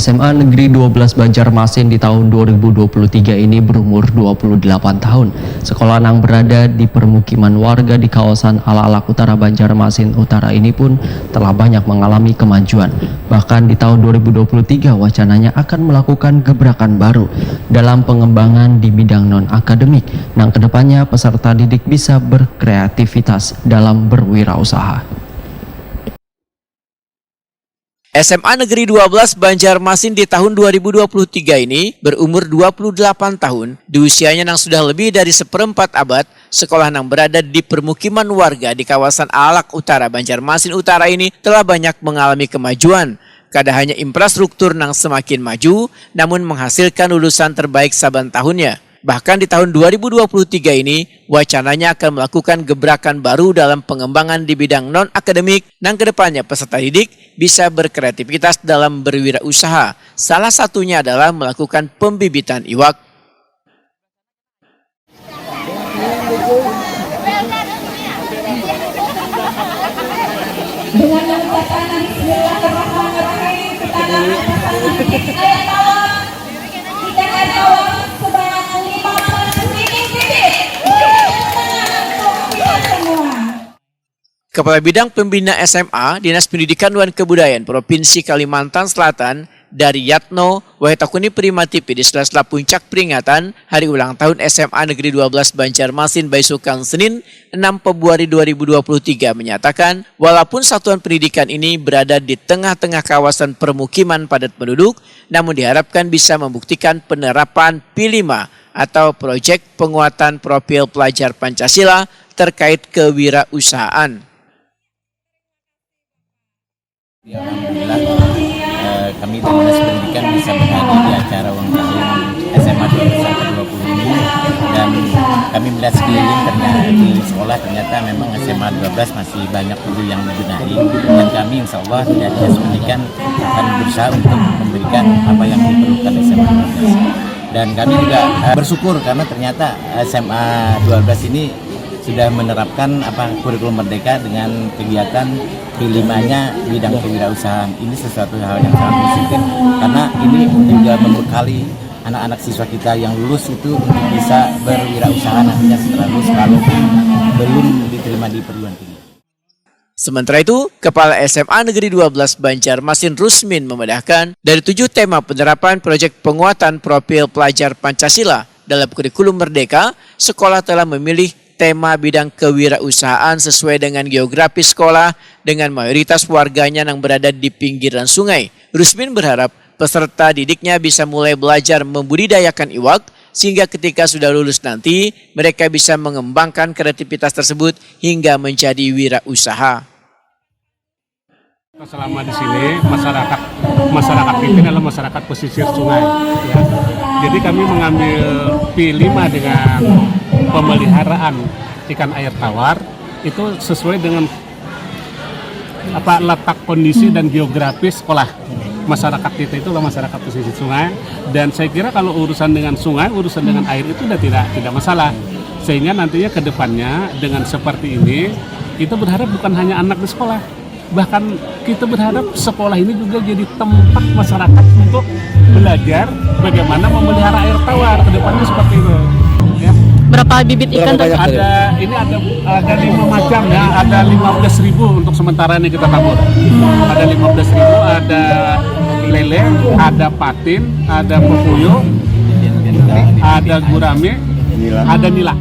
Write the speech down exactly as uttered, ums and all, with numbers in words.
S M A Negeri dua belas Banjarmasin di tahun dua ribu dua puluh tiga ini berumur dua puluh delapan tahun. Sekolah nang berada di permukiman warga di kawasan Alalak Utara Banjarmasin Utara ini pun telah banyak mengalami kemajuan. Bahkan di tahun dua ribu dua puluh tiga wacananya akan melakukan gebrakan baru dalam pengembangan di bidang non-akademik, nang kedepannya peserta didik bisa berkreativitas dalam berwirausaha. S M A Negeri dua belas Banjarmasin di tahun dua ribu dua puluh tiga ini berumur dua puluh delapan tahun. Di usianya nang sudah lebih dari seperempat abad, sekolah nang berada di permukiman warga di kawasan Alak Utara, Banjarmasin Utara ini telah banyak mengalami kemajuan. Kada hanya infrastruktur nang semakin maju, namun menghasilkan lulusan terbaik saban tahunnya. Bahkan di tahun dua ribu dua puluh tiga ini, wacananya akan melakukan gebrakan baru dalam pengembangan di bidang non-akademik, nang kedepannya peserta didik bisa berkreativitas dalam berwirausaha. Salah satunya adalah melakukan pembibitan iwak. Dengan mengucapkan bismillahirrahmanirrahim, kita akan memasang ayat tawaf. Kita akan tawaf sebanyak lima belas titik-titik. Berikan tangan untuk kita semua. Kepala Bidang Pembina S M A, Dinas Pendidikan dan Kebudayaan Provinsi Kalimantan Selatan, Dari Yatno, Wahitakuni Prima T V di sela-sela puncak peringatan Hari Ulang Tahun S M A Negeri dua belas Banjarmasin baisukan Senin, enam Februari dua ribu dua puluh tiga menyatakan, walaupun satuan pendidikan ini berada di tengah-tengah kawasan permukiman padat penduduk, namun diharapkan bisa membuktikan penerapan P lima atau Proyek Penguatan Profil Pelajar Pancasila terkait kewirausahaan. Ya, alhamdulillah, eh, kami dari Dinas Pendidikan bisa berhadir di acara ulang tahun S M A dua belas yang kedua puluh ini, dan kami melihat sekeliling ternyata di sekolah ternyata memang S M A dua belas masih banyak perlu yang dibenahi, dan kami insya Allah dari Dinas Pendidikan akan berusaha untuk memberikan apa yang diperlukan S M A dua belas. Dan kami juga eh, bersyukur karena ternyata S M A dua belas ini sudah menerapkan apa kurikulum merdeka dengan kegiatan P lima-nya bidang kewirausahaan. Ini sesuatu hal yang sangat positif karena ini juga membekali anak-anak siswa kita yang lulus itu untuk bisa berwirausaha nantinya setelah lulus kalau belum diterima di perguruan tinggi. Sementara itu, Kepala S M A Negeri dua belas Banjarmasin Rusmin memedahkan, dari tujuh tema penerapan Proyek Penguatan Profil Pelajar Pancasila dalam Kurikulum Merdeka, sekolah telah memilih tema bidang kewirausahaan sesuai dengan geografis sekolah dengan mayoritas warganya yang berada di pinggiran sungai. Rusmin berharap peserta didiknya bisa mulai belajar membudidayakan iwak, sehingga ketika sudah lulus nanti, mereka bisa mengembangkan kreativitas tersebut hingga menjadi wirausaha. Selama di sini masyarakat masyarakat kita adalah masyarakat pesisir sungai. Ya. Jadi kami mengambil P lima dengan pemeliharaan ikan air tawar itu sesuai dengan apa letak kondisi dan geografis sekolah masyarakat kita itu adalah masyarakat pesisir sungai, dan saya kira kalau urusan dengan sungai, urusan dengan air itu sudah tidak tidak masalah, sehingga nantinya ke depannya dengan seperti ini kita berharap bukan hanya anak di sekolah, bahkan kita berharap sekolah ini juga jadi tempat masyarakat untuk belajar bagaimana memelihara air tawar ke depannya seperti itu. Ya. Berapa bibit ikan tadi? Ada ini ada ada lima macam ya, ada lima belas ribu untuk sementara ini kita tabur. Ada lima belas ribu, ada lele, ada patin, ada pepuyuh, ada gurame, ada nila.